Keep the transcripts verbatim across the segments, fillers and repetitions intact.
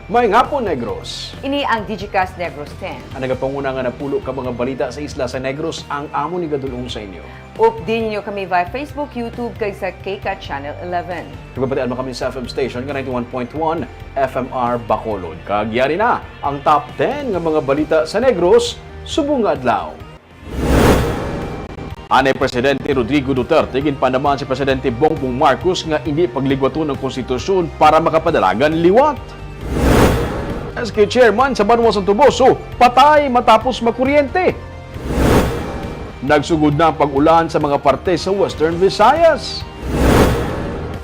Maayong hapon, Negros. Ini ang Digicast Negros ten. Ang nagapanguna nga napulo ka mga balita sa isla sa Negros ang amon igadul-ong sa inyo. Updi ninyo kami via Facebook, YouTube, kag sa KCAT Channel eleven. Nagpapatian man kami sa F M station nga ninety-one point one F M R Bacolod. Kag yari na ang top ten nga mga balita sa Negros subong nga adlaw. Anay Presidente Rodrigo Duterte, ginpandaman si Presidente Bongbong Marcos nga indi pagligwaton ang konstitusyon para makapadalagan liwat. S K Chairman sa Banwa sang Toboso patay matapos makuryente. Nagsugod na ang pag-ulan sa mga parte sa Western Visayas.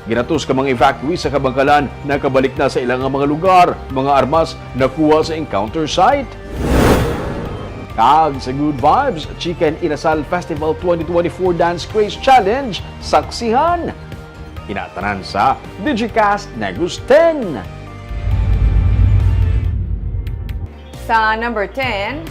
Ginatos ka mga evacuees sa Kabangkalan nakabalik na sa ilang mga lugar, mga armas nakuha sa encounter site. Kag sa Good Vibes Chicken Inasal Festival twenty twenty-four Dance Craze Challenge, saksihan. Inatanan sa Digicast Negros ten. Sa number ten,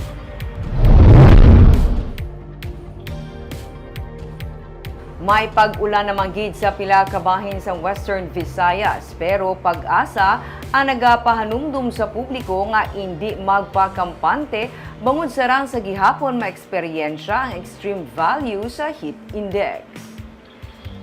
may pag-ulan naman gid sa pila ka bahin sa Western Visayas, pero PAGASA ang nagapahanumdom sa publiko nga indi magpakampante bangod sarang sa gihapon maeksperiensya ang extreme value sa heat index.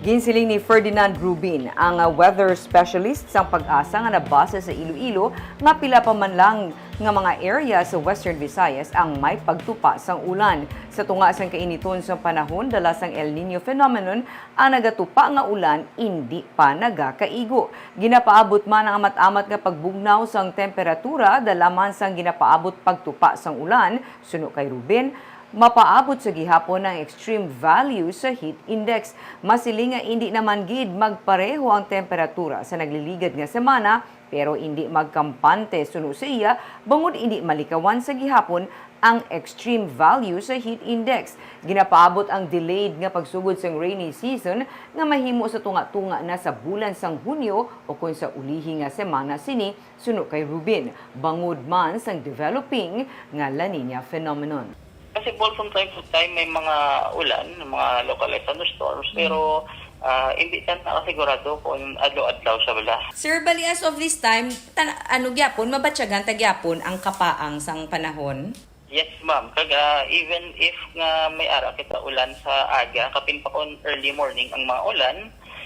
Ginsiling ni Ferdinand Rubin, ang weather specialist sang PAGASA nga nabase sa Iloilo, nga pila pa man lang nga mga area sa Western Visayas ang may pagtupa sang ulan. Sa tunga sang kainiton sang panahon dala sang El Niño phenomenon, ang nagatupa nga ulan indi pa nagakaigo. Ginapaabot man ang amat-amat nga pagbugnaw sang temperatura dala man sang ginapaabot pagtupa sang ulan. Suno kay Rubin, mapaabot sa gihapon ang extreme value sa heat index. Masiling nga indi naman gid magpareho ang temperatura sa nagliligad nga semana, pero indi magkampante suno sa iya, bangod indi malikawan sa gihapon ang extreme value sa heat index. Ginapaabot ang delayed nga pagsugod sang rainy season nga mahimo sa tunga-tunga na sa bulan sang Hunyo o kon sa ulihi nga semana sini, suno kay Rubin, bangod man sang developing nga La Niña phenomenon. Kasi, Bol, from time to time may mga ulan, mga localized thunderstorms, Mm. pero, ah, hindi ta nakasigurado kung adlaw-adlaw siya bala. Sir, bali as of this time, tan- ano gyapon, mabatyagan ta gyapon ang kapaang sang panahon? Yes, ma'am. Kag, ah, even if nga may ara kita ulan sa aga, kapin pa kon early morning ang mga ulan,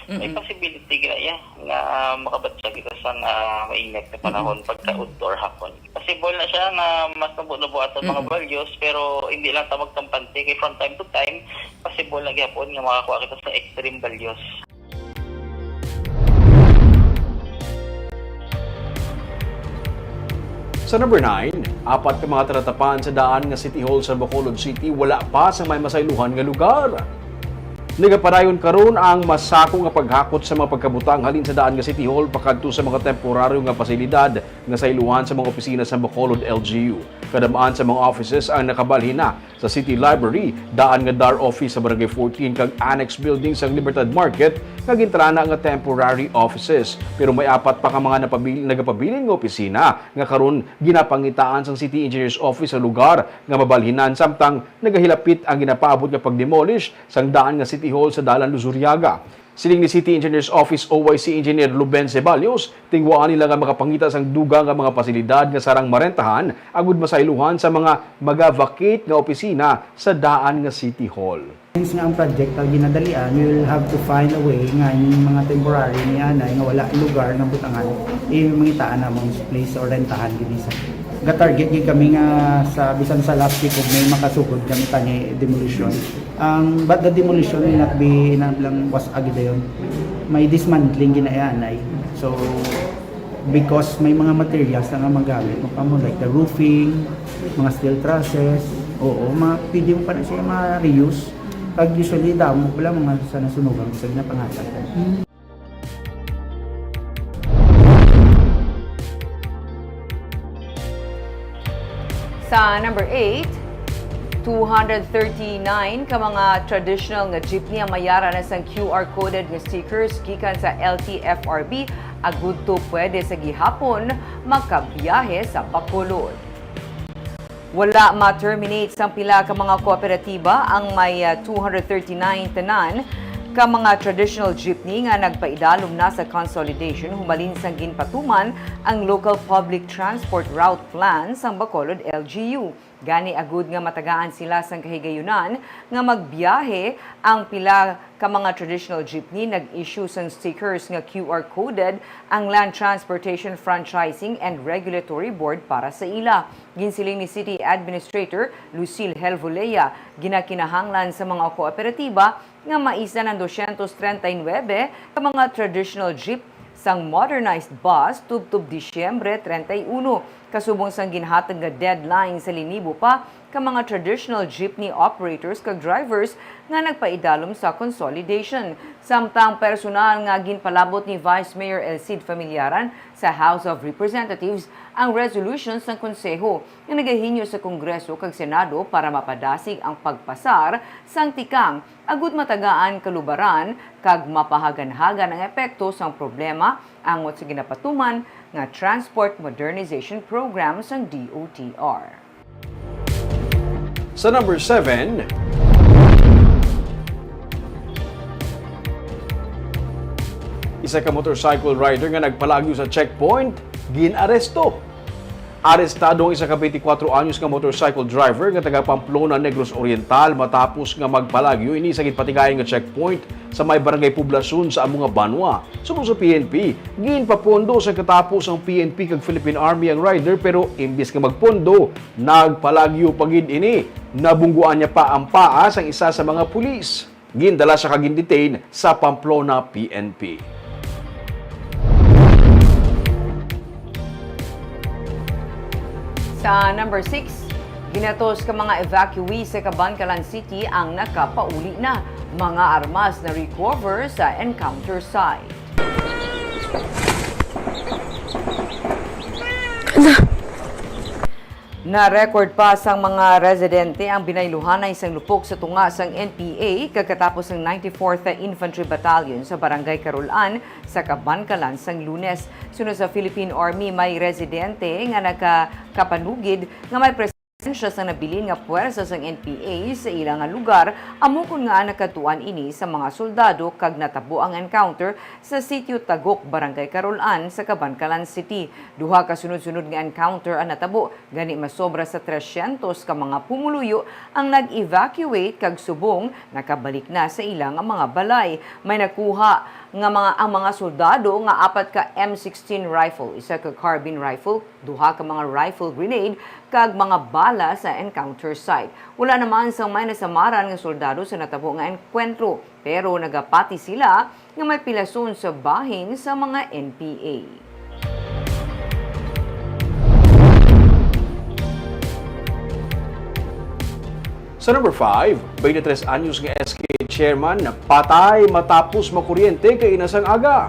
may Mm-mm. possibility gina iya nga, ah, makabatyag kita sang, ah, mainit nga panahon Mm-mm. pagka outdoor hapon. Possible na siya nga mas nabunubo aton mga Mm-mm. values, pero hindi lang ta magkampante kay from time to time, possible na gyapon nga makakuha kita sa extreme values. Sa number nine, apat ka mga talatapan sa daan nga City Hall sa Bacolod City wala pa sa may masaylohan nga lugar. Nagapadayon karon ang masako nga paghakot sa mga pagkabutang halin sa daan nga City Hall pakadto sa mga temporaryo nga pasilidad nga saylohan sa mga opisina sa Bacolod L G U. Kadam-an sa mga offices ang nakabalhin na sa City Library, daan nga D A R office sa Barangay fourteen kag annex building sang Libertad Market nga gintalana nga temporary offices. Pero may apat pa ka mga napabil- nagapabilin nga opisina nga karon ginapangitaan sang City Engineer's Office sa lugar nga mabalhinan, samtang nagahilapit ang ginapaabot nga pag-demolish sang daan nga City Hall sa Dalan Luzuriaga. Siling ni City Engineer's Office O Y C Engineer Luben Ceballos, tinguhaan nila nga makapangita sang dugang nga mga pasilidad nga sarang marentahan agud masaylohan sa mga maga-vacate nga opisina sa daan nga City Hall. Since nga ang project ang ginadalian, we will have to find a way nga yung mga temporary ni anay nga wala lugar nga butangan, eh, mangitaan na mong place or rentahan gid sa. Ga-target gid kami nga sa bisan sa last week ug may makasugod kami tani demolition. Ang, but the demolition will not be, ina lang, was agad yun. May dismantling ginaianay. So, because may mga materials na nga magamit mo pa mo, like the roofing, mga steel trusses, oo, mga, pwede mo pa na siya ma-reuse. Pag usually, damo pala mga sa nasunugan sa ginapangatag. Sa number eight, two hundred thirty-nine ka mga traditional nga jeepney ang mayara na sang Q R coded nga stickers gikan sa L T F R B, agud to pwede sa gihapon makabiyahe sa Bacolod. Wala ma-terminate sang pila ka mga kooperatiba ang may, ah, two hundred thirty-nine tanan ka mga traditional jeepney nga nagpaidalom na sa consolidation humalin sang ginpatuman ang Local Public Transport Route Plan sang Bacolod L G U. Gani, agud nga matagaan sila sang kahigayunan nga magbiyahe, ang pila ka mga traditional jeepney nag-issue sang stickers nga Q R coded ang Land Transportation Franchising and Regulatory Board para sa ila. Ginsiling ni City Administrator Lucille Helvolea, ginakinahanglan sa mga kooperatiba nga maisdan ang dosyentos treinta y nuebe ka mga traditional jeep sang modernized bus tubtob Disyembre treinta y uno, kasubong sang ginhatag nga deadline sa linibo pa ka mga traditional jeepney operators kag drivers nga nagpaidalom sa consolidation. Samtang personal nga ginpalabot ni Vice Mayor El Cid Familiaran sa House of Representatives ang resolution sang Konseho nga nagahinyo sa Kongreso kag Senado para mapadasig ang pagpasar sang tikang agud matagaan kalubaran kag mapahaganhagan ang epekto sang problema angot sa ginapatuman nga Transport Modernization Program sang D O T R. Sa number seven, isa ka motorcycle rider nga nagpalagyo sa checkpoint, gin-aresto. Arestado ang isa ka twenty-four anyos nga motorcycle driver nga taga Pamplona, Negros Oriental, matapos nga magpalagyo ini sa ginpatigayon nga checkpoint sa may Barangay Poblacion sa amo nga banwa. Suno sa P N P, ginpapondo sa katapos ang P N P kag Philippine Army ang rider, pero imbis nga magpondo, nagpalagyo pa gid ini. Nabungguan niya pa ang paa sang isa sa mga pulis. Gindala siya kag gindetain sa Pamplona P N P. Sa number six, ginatos ka mga evacuee sa Kabankalan City ang nakapauli na. Mga armas na recover sa encounter site. Na-record pa sang mga residente ang binayluhanay sang lupok sa tunga sang N P A kagkatapos sang ninety-fourth Infantry Battalion sa Barangay Carol-an sa Kabankalan sang Lunes. Suno sa Philippine Army, may residente nga nagakapanugid nga may presensya sang nabilin nga puwersa sang N P A sa ila nga lugar, amo kon ngaa nagkadtuan ini sa mga soldado kag natabo ang encounter sa Sitio Tagok, Barangay Carol-an sa Kabankalan City. Duha ka sunod-sunod nga encounter ang natabo, gani masobra sa tresyentos ka mga pumuluyo ang nag-evacuate kag subong nakabalik na sa ila nga mga balay. May nakuha nga mga, ang mga soldado nga apat ka M sixteen rifle, isa ka carbine rifle, duha ka mga rifle grenade, kag mga bala sa encounter site. Wala naman sang may nasamaran nga soldado sa natabo nga engkwentro, pero nagapati sila nga may pilason sa bahin sa mga N P A. Sa number five, twenty-three anyos nga S K chairman patay matapos makuryente kaina sang aga.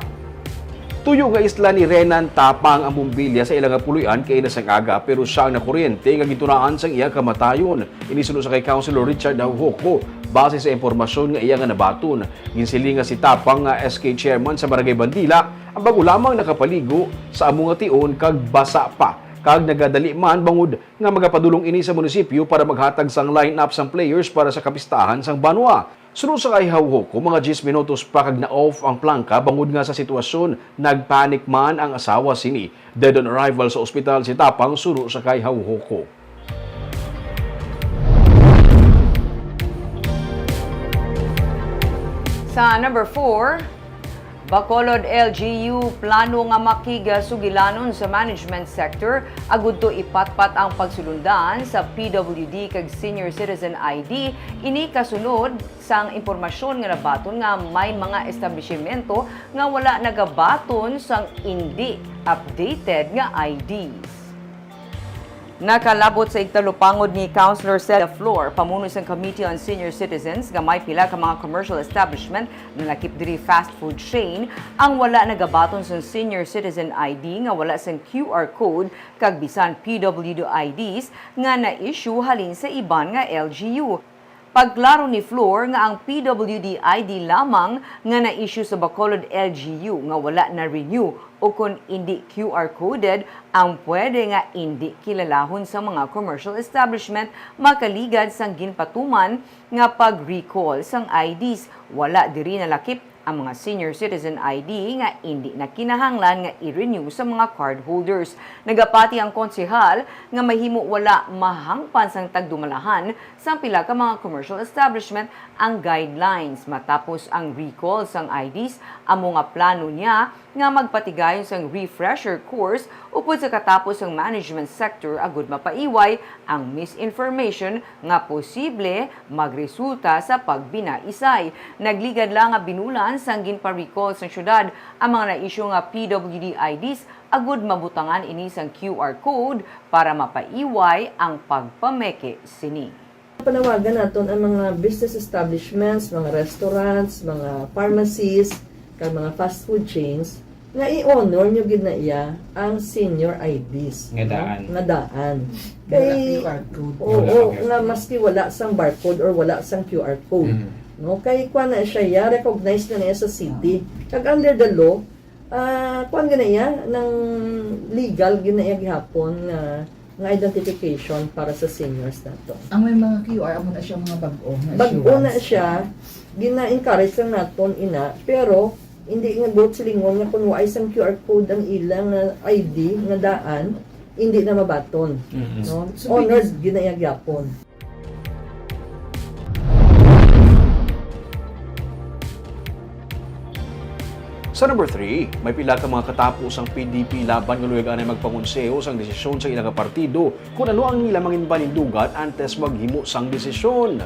Tuyo nga isla ni Renan Tapang ang bombilya sa ila nga puloy-an kaina sang aga, pero sia ang nakuryente nga gintunaan sang iya kamatayon. Ini suno sa kay Councilor Richard Haujoco, base sa impormasyon nga iya nga nabaton. Ginsiling nga si Tapang nga S K chairman sa Barangay Bandila ang bag-o lamang nakapaligo sa amo nga tion kag basa pa, kag nagadali man bangod nga magapadulong ini sa munisipyo para maghatag sang line-up sang players para sa kapistahan sang banwa. Suno sa kay Haujoco, mga diyes minutos pa kag na-off ang plangka bangod nga sa sitwasyon, nagpanic man ang asawa sini. Dead on arrival sa ospital si Tapang, suno sa kay Haujoco. Sa number four, Bacolod L G U plano nga makigasugilanon sa management sector agud to ipatpat ang pagsulundan sa P W D kag senior citizen I D. Ini kasunod sang impormasyon nga nabaton nga may mga establisimento nga wala nagabaton sang indi updated nga I Ds. Nakalabot sa igtalupangod ni Councilor Celia Flor, pamuno sang Committee on Senior Citizens, nga may pila ka mga commercial establishment na lakip diri fast food chain ang wala nagabaton sang senior citizen I D nga wala sang Q R code kag bisan P W D I Ds nga na-issue halin sa iban nga L G U. Pagklaro ni Flor nga ang P W D I D lamang nga na-issue sa Bacolod L G U nga wala na-renew o kon indi Q R coded, ang pwede nga indi kilalahon sa mga commercial establishment makaligad sang ginpatuman nga pag-recall sang I Ds. Wala diri nalakip ang mga senior citizen I D nga indi na kinahanglan nga i-renew sa mga cardholders. Nagapati ang konsehal nga mahimo wala mahangpan sang tagdumalahan sang pila ka mga commercial establishment ang guidelines matapos ang recall sang I Ds. Amo nga plano niya nga magpatigayon sang refresher course upod sa katapos sang management sector agud mapaiway ang misinformation nga posible magresulta sa pagbinaisay. Nagligad lang nga binulan sang ginpa-recall sang syudad ang mga na-issue nga P W D I Ds agud mabutangan ini sang Q R code para mapaiway ang pagpameke sini. Panawagan naton ang mga business establishments, mga restaurants, mga pharmacies, kag mga fast food chains nga i-honor nyo gid na iya ang senior I Ds, Nga no? daan. Nga daan. Wala Kay, Q R code. Oo, Wala Q R nga code. maski wala sang barcode or wala sang Q R code, Mm. no? Kay kuan na siya, ya, recognize na niya sa city. Kag under the law, ah, kuan gid na iya, nang legal gid na iya gihapon nga, nga identification para sa seniors nato. Ang may mga Q R, amo na siya mga bag-o nga Bag-o na issuance. siya, gina-encourage lang naton ina, pero hindi nga buot silingon nga kung waay sang Q R code ang ilang, ah, I D nga daan, hindi na mabaton, Mm-mm. no? So, Honored pwede gid na iya gyapon. Sa number three, may pila ka mga katapo sang P D P Laban nga luyag anay magpangonseho sang desisyon sa ila nga partido kon ano ang ila mangin panindugan antes maghimo sang desisyon.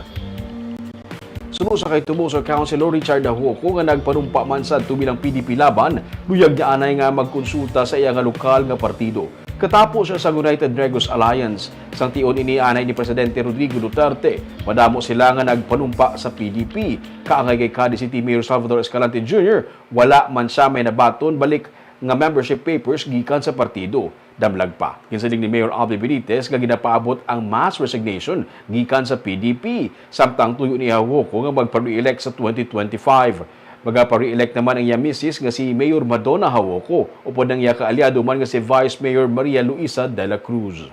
Suno sa kay Toboso Councilor Richard Ahuoco nga nagpanumpa man sadto bilang P D P Laban, luyag niya anay nga magkonsulta sa iya nga lokal nga partido. Katapo siya sa United Negros Alliance. Sang tion ini anay ni Presidente Rodrigo Duterte, madamo sila nga nagpanumpa sa P D P. Kaangay kay Cadiz City Mayor Salvador Escalante Junior, wala man siya may nabaton balik nga membership papers gikan sa partido. Damlag pa, ginsiling ni Mayor Albee Benitez nga ginapaabot ang mass resignation gikan sa P D P, samtang tuyo ni Ahuoco nga magpa-re-elect sa twenty twenty-five. Magapa-re-elect naman ang iya misis nga si Mayor Madonna Ahuoco, upod ang iya kaalyado man nga si Vice Mayor Maria Luisa de la Cruz.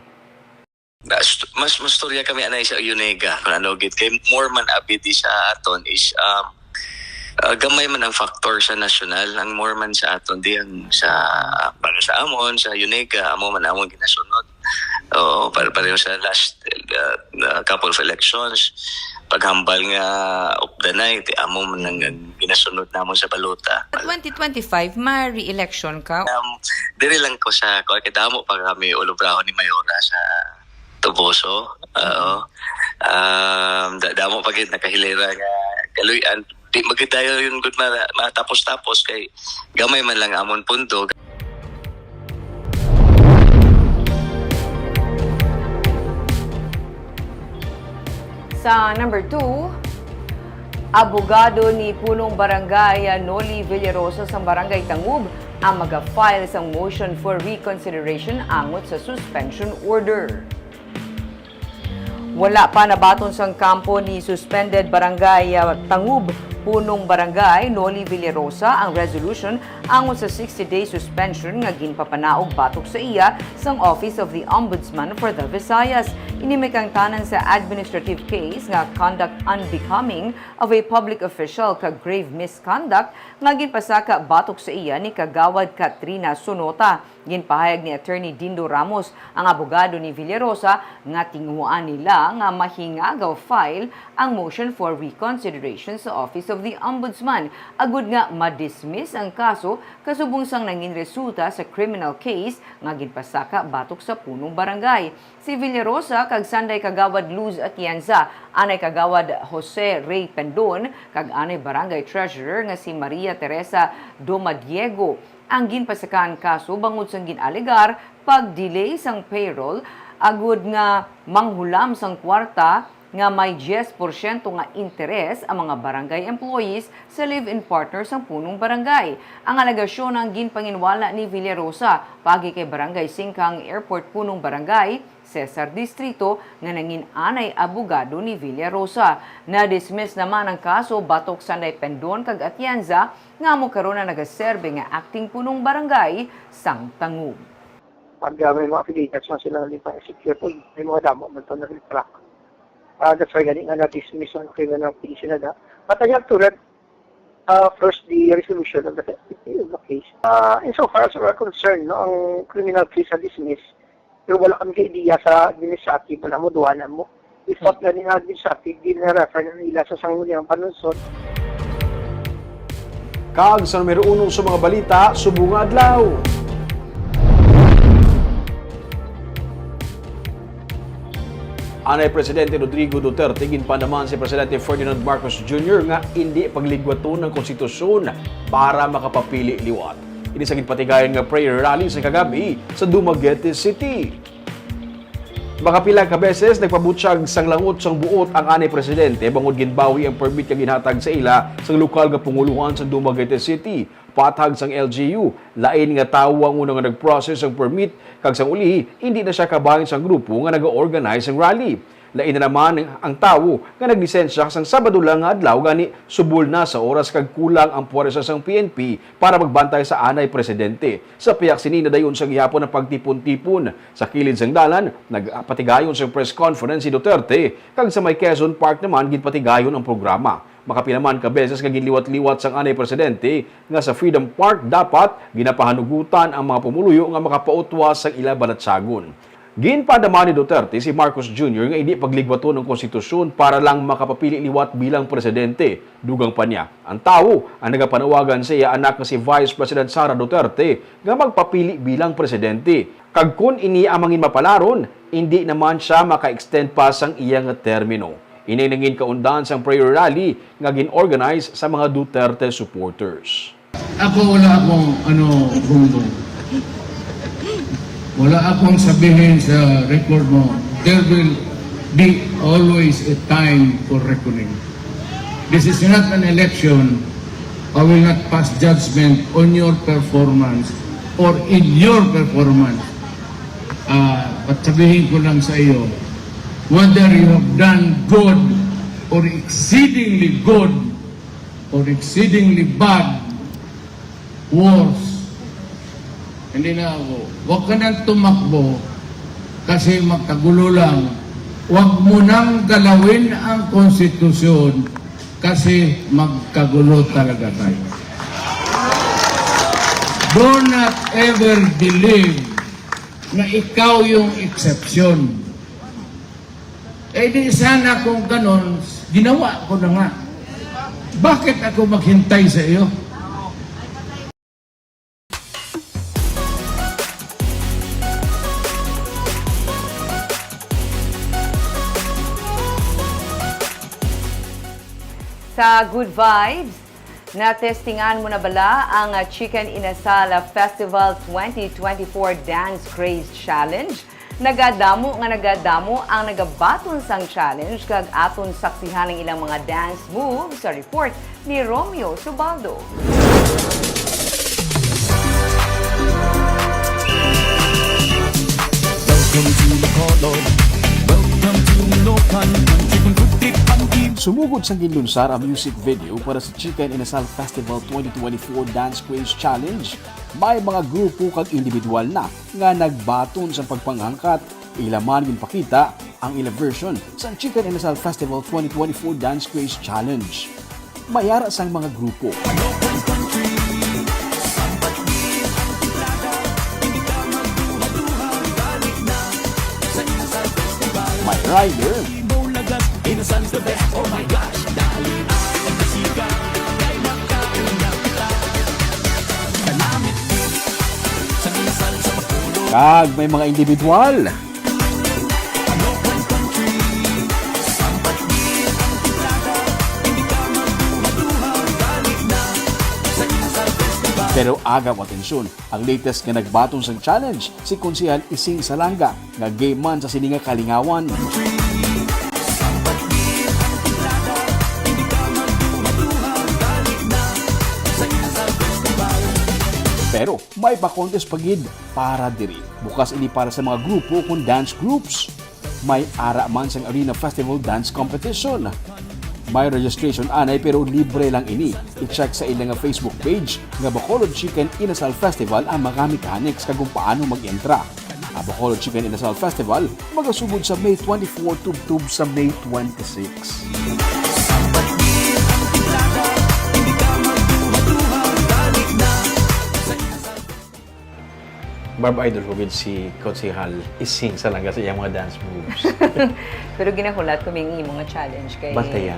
Mas, mas mastorya kami anay sa Unega, kung ano gid. Kay more man abi di sa aton is, um, ah, gamay man ang factor sa nasyonal. Ang more man sa aton di ang sa, para sa amon, sa Unega, amo man amon ginasunod. Oo, para pareho sa last, uh, uh, couple of elections, paghambal nga of the night, amo man ang, ang ginasunod namon sa balota. Sa twenty twenty-five, ma-re-election ka? Um, diri lang ko sa, kay damo pa kami ulobrahon ni Mayora sa Toboso. Oo. Um, da-, damo pa gid nakahilera nga kaluy-an. Di magid dayon gud ma-, matapos-tapos kay gamay man lang amon pundo. Sa number two, abogado ni Punong Barangay Noli Villarosa sa Barangay Tangub ang maga-file sang motion for reconsideration angot sa suspension order. Wala pa nabaton sang kampo ni suspended Barangay, ah, Tangub Punong Barangay Noli Villarosa ang resolution angot sa sixty-day suspension nga ginpapanaog batok sa iya sang Office of the Ombudsman for the Visayas. Ini may kaangtanan sa administrative case nga conduct unbecoming of a public official kag grave misconduct nga ginpasaka batok sa iya ni Kagawad Katrina Sunota. Ginpahayag ni Attorney Dindo Ramos, ang abogado ni Villarosa, nga tinguhaan nila nga mahingagaw file ang motion for reconsideration sa Office of the Ombudsman agud nga ma-dismiss ang kaso kasubong sang nangin resulta sa criminal case nga ginpasaka batok sa punong barangay. Si Villarosa kag sanday Kagawad Luz Atienza, anay Kagawad Jose Rey Pendon, kag anay Barangay Treasurer nga si Maria Teresa Domadiego ang ginpasakaan kaso bangod sang gin-alegar pag-delay sang payroll agud nga manghulam sang kwarta nga may diyes porsyento nga interes ang mga barangay employees sa live-in partner sang punong barangay. Ang alegasyon ang ginpanginwala ni Villarosa pagi kay Barangay Singkang Airport Punong Barangay, Cesar Distrito, nga nangin anay abogado ni Villarosa. Na-dismiss naman ang kaso batok sang naipendon kag Atienza nga amo karon ang nagaserbe nga acting punong barangay sang Tangub. Pag uh, may mga affiliates man sila nga pa-execute, may mga damo man to na-retract. Uh, that's why gani nga na-dismiss ang criminal case na da. But I have to read uh, first the resolution of the, of the case. Uh, insofar as we're concerned, no, ang criminal case na dismiss, pero wala kami ka-idea sa administrative na mo, duha na mo. If not gani nga administrative, di na-refer na nila sa sangguniang panunsod. Kag sa numero uno sa mga balita, subong nga adlaw. Anay Presidente Rodrigo Duterte, ginpandaman si Presidente Ferdinand Marcos Junior nga indi pagligwaton ang konstitusyon para makapapili liwat. Ini sa ginpatigayon nga prayer rally sa kagabi sa Dumaguete City. Makapila ka beses nagpabutyag sang langot sang buot ang anay presidente bangod ginbawi ang permit nga ginhatag sa ila sang lokal nga punguluhan sa Dumaguete City. Pathag sang L G U, lain nga tawo ang una nga nag-process sang permit kag sang ulihi, indi na sia kabahin sang grupo nga naga-organize sang rally. Lain na naman ang tawo nga naglisensya sang Sabado lang nga adlaw, gani subol na sa oras kag kulang ang puwersa sang P N P para magbantay sa anay presidente. Sa pihak sini, nadayon sa gihapon ang pagtipon-tipon. Sa kilid sang dalan, nagpatigayon sang press conference si Duterte, kag sa may Quezon Park naman ginpatigayon ang programa. Makapila man ka beses nga ginliwat-liwat sang anay presidente nga sa Freedom Park dapat ginapahanugutan ang mga pumuluyo nga makapautwas sang ila balatyagon. Ginpadaman ni Duterte si Marcos Junior nga indi pagligwaton ang konstitusyon para lang makapapili liwat bilang presidente. Dugang pa niya, ang tawo ang nagapanawagan sa iya anak nga si Vice President Sara Duterte nga magpapili bilang presidente. Kag kon ini ang mangin mapalaron, indi naman sia maka-extend pa sang iya nga termino. Ini nangin kaundan sang prayer rally nga gin-organize sa mga Duterte supporters. Ako wala akong ano, bumbong. Wala akong sabihin sa record mo. There will be always a time for reckoning. This is not an election. I will not pass judgment on your performance or in your performance. Uh, but sabihin ko lang sa iyo, whether you have done good or exceedingly good or exceedingly bad, worse. Hindi na ako. Huwag ka nang tumakbo kasi magkagulo lang. Huwag mo nang galawin ang konstitusyon kasi magkagulo talaga tayo. Do not ever believe na ikaw yung exception. Eh di sana kung ganon, ginawa ko na nga. Bakit ako maghintay sa iyo? Sa Good Vibes, natestingan mo na bala ang Chicken Inasal Festival twenty twenty-four Dance Craze Challenge? Nagadamo nga nagadamo ang nagabaton sang challenge, kag aton saksihan ang ilang mga dance moves sa report ni Romeo Subaldo. Welcome to Bacolod. Welcome to Malocan. Chicken food trip ang im- Sumugod sang ginlunsar ang music video para sa Chicken Inasal Festival twenty twenty-four Dance Craze Challenge, may mga grupo kag individual na nga nagbaton sa pagpangangkat. Ila man ginpakita ang ila version sa Chicken Inasal Festival twenty twenty-four Dance Craze Challenge. Mayara sang mga grupo. May rider. Kag may mga individual. Pero agaw atensyon, ang latest nga nagbaton sang challenge, si Konsehal Ising Salanga, nga game man sa sini nga kalingawan. May pa-contest pa gid para diri. Bukas ini para sa mga grupo kon dance groups. May ara man sang Arena Festival Dance Competition. May registration anay, pero libre lang ini. I-check sa ila nga Facebook page nga Bacolod Chicken Inasal Festival ang mga mechanics kag kung paano mag-entra. Ang Bacolod Chicken Inasal Festival magasugod sa May twenty-four tubtob sa May twenty-six. Barb, idol ko gid si Konsehal Ising Salanga sa iyang mga dance moves. Pero ginahulat ko may imo nga challenge kay... Bantayan.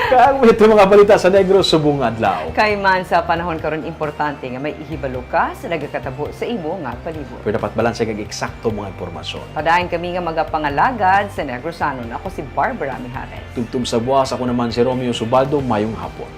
Kag ito mga balita sa Negros subong adlaw. Kay man sa panahon karon, importante nga may ihibalo ka sa nagakatabo sa imo nga palibot. Pero dapat balanse kag eksakto mga impormasyon. Padayon kami nga magapangalagad sa Negrosanon. Ako si Barbara Mijares. Tubtob sa buwas, ako naman si Romeo Subaldo. Mayong hapon.